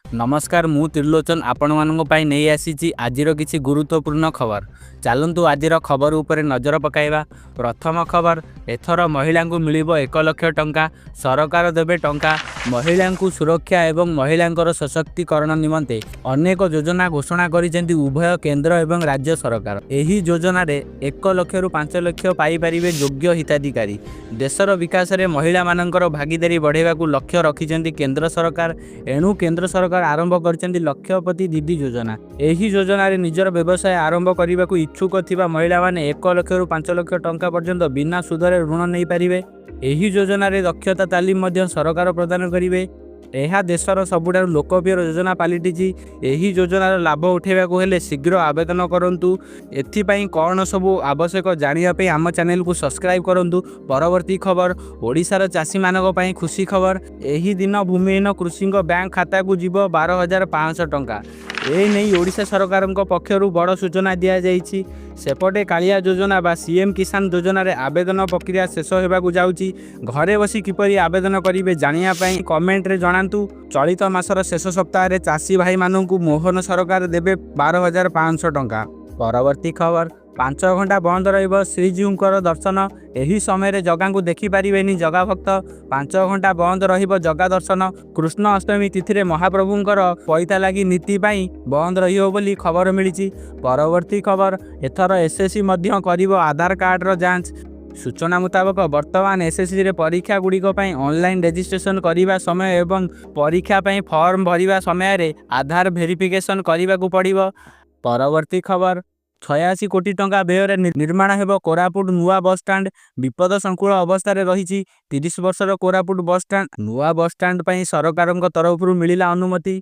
ନମସ୍କାର, ମୁଁ ତ୍ରିଲୋଚନ ଆପଣମାନଙ୍କ ପାଇଁ ନେଇ ଆସିଛି ଆଜିର କିଛି ଗୁରୁତ୍ୱପୂର୍ଣ୍ଣ ଖବର। ଚାଲନ୍ତୁ, ଆଜିର ଖବର ଉପରେ ନଜର ପକାଇବା। ପ୍ରଥମ ଖବର, ଏଥର ମହିଳାଙ୍କୁ ମିଳିବ 1 ଲକ୍ଷ ଟଙ୍କା, ସରକାର ଦେବେ ଟଙ୍କା। ମହିଳାଙ୍କୁ ସୁରକ୍ଷା ଏବଂ ମହିଳାଙ୍କର ସଶକ୍ତିକରଣ ନିମନ୍ତେ ଅନେକ ଯୋଜନା ଘୋଷଣା କରିଛନ୍ତି ଉଭୟ କେନ୍ଦ୍ର ଏବଂ ରାଜ୍ୟ ସରକାର। ଏହି ଯୋଜନାରେ 1 ଲକ୍ଷରୁ 5 ଲକ୍ଷ ପାଇପାରିବେ ଯୋଗ୍ୟ ହିତାଧିକାରୀ। ଦେଶର ବିକାଶରେ ମହିଳାମାନଙ୍କର ଭାଗିଦାରୀ ବଢ଼ାଇବାକୁ ଲକ୍ଷ୍ୟ ରଖିଛନ୍ତି କେନ୍ଦ୍ର ସରକାର। ଏଣୁ କେନ୍ଦ୍ର ସରକାର ଆରମ୍ଭ କରିଛନ୍ତି ଲକ୍ଷପତି ଦିଦି ଯୋଜନା। ଏହି ଯୋଜନାରେ ନିଜର ବ୍ୟବସାୟ ଆରମ୍ଭ କରିବାକୁ ଇଚ୍ଛୁକ ଥିବା ମହିଳାମାନେ 1 ଲକ୍ଷରୁ 5 ଲକ୍ଷ ଟଙ୍କା ପର୍ଯ୍ୟନ୍ତ ବିନା ସୁଧରେ ଋଣ ନେଇପାରିବେ। ଏହି ଯୋଜନାରେ ଦକ୍ଷତା ତାଲିମ ମଧ୍ୟ ସରକାର ପ୍ରଦାନ କରିବେ। ଏହା ଦେଶର ସବୁଠାରୁ ଲୋକପ୍ରିୟ ଯୋଜନା ପାଲଟିଛି। ଏହି ଯୋଜନାର ଲାଭ ଉଠାଇବାକୁ ହେଲେ ଶୀଘ୍ର ଆବେଦନ କରନ୍ତୁ। ଏଥିପାଇଁ କ'ଣ ସବୁ ଆବଶ୍ୟକ ଜାଣିବା ପାଇଁ ଆମ ଚ୍ୟାନେଲକୁ ସବସ୍କ୍ରାଇବ୍ କରନ୍ତୁ। ପରବର୍ତ୍ତୀ ଖବର, ଓଡ଼ିଶାର ଚାଷୀମାନଙ୍କ ପାଇଁ ଖୁସି ଖବର। ଏହି ଦିନ ଭୂମିହୀନ କୃଷକଙ୍କ ବ୍ୟାଙ୍କ ଖାତାକୁ ଯିବ 12,500 ଟଙ୍କା। ଏ ନେଇ ଓଡ଼ିଶା ସରକାରଙ୍କ ପକ୍ଷରୁ ବଡ଼ ସୂଚନା ଦିଆଯାଇଛି। ସେପଟେ କାଳିଆ ଯୋଜନା ବା ସିଏମ୍ କିଷାନ ଯୋଜନାରେ ଆବେଦନ ପ୍ରକ୍ରିୟା ଶେଷ ହେବାକୁ ଯାଉଛି। ଘରେ ବସି କିପରି ଆବେଦନ କରିବେ ଜାଣିବା ପାଇଁ କମେଣ୍ଟରେ ଜଣାନ୍ତୁ। ଚଳିତ ମାସର ଶେଷ ସପ୍ତାହରେ ଚାଷୀ ଭାଇମାନଙ୍କୁ ମୋହନ ସରକାର ଦେବେ 12,500 ଟଙ୍କା। ପରବର୍ତ୍ତୀ ଖବର, 5 ଘଣ୍ଟା ବନ୍ଦ ରହିବ ଶ୍ରୀଜୀଉଙ୍କର ଦର୍ଶନ। ଏହି ସମୟରେ ଜଗାଙ୍କୁ ଦେଖିପାରିବେନି ଜଗା ଭକ୍ତ। 5 ଘଣ୍ଟା ବନ୍ଦ ରହିବ ଜଗା ଦର୍ଶନ। କୃଷ୍ଣ ଅଷ୍ଟମୀ ତିଥିରେ ମହାପ୍ରଭୁଙ୍କର ପଇତା ଲାଗି ନୀତି ପାଇଁ ବନ୍ଦ ରହିବ ବୋଲି ଖବର ମିଳିଛି। ପରବର୍ତ୍ତୀ ଖବର, ଏଥର ଏସ୍ଏସ୍ସି ମଧ୍ୟ କରିବ ଆଧାର କାର୍ଡର ଯାଞ୍ଚ। ସୂଚନା ମୁତାବକ, ବର୍ତ୍ତମାନ ଏସ୍ଏସ୍ସିରେ ପରୀକ୍ଷା ଗୁଡ଼ିକ ପାଇଁ ଅନଲାଇନ୍ ରେଜିଷ୍ଟ୍ରେସନ କରିବା ସମୟ ଏବଂ ପରୀକ୍ଷା ପାଇଁ ଫର୍ମ ଭରିବା ସମୟରେ ଆଧାର ଭେରିଫିକେସନ କରିବାକୁ ପଡ଼ିବ। ପରବର୍ତ୍ତୀ ଖବର, 86 କୋଟି ଟଙ୍କା ବ୍ୟୟରେ ନିର୍ମାଣ ହେବ କୋରାପୁଟ ନୂଆ ବସଷ୍ଟାଣ୍ଡ। ବିପଦ ସଂକୁଳ ଅବସ୍ଥାରେ ରହିଛି 30 ବର୍ଷର କୋରାପୁଟ ବସଷ୍ଟାଣ୍ଡ। ନୂଆ ବସଷ୍ଟାଣ୍ଡ ପାଇଁ ସରକାରଙ୍କ ତରଫରୁ ମିଳିଲା ଅନୁମତି।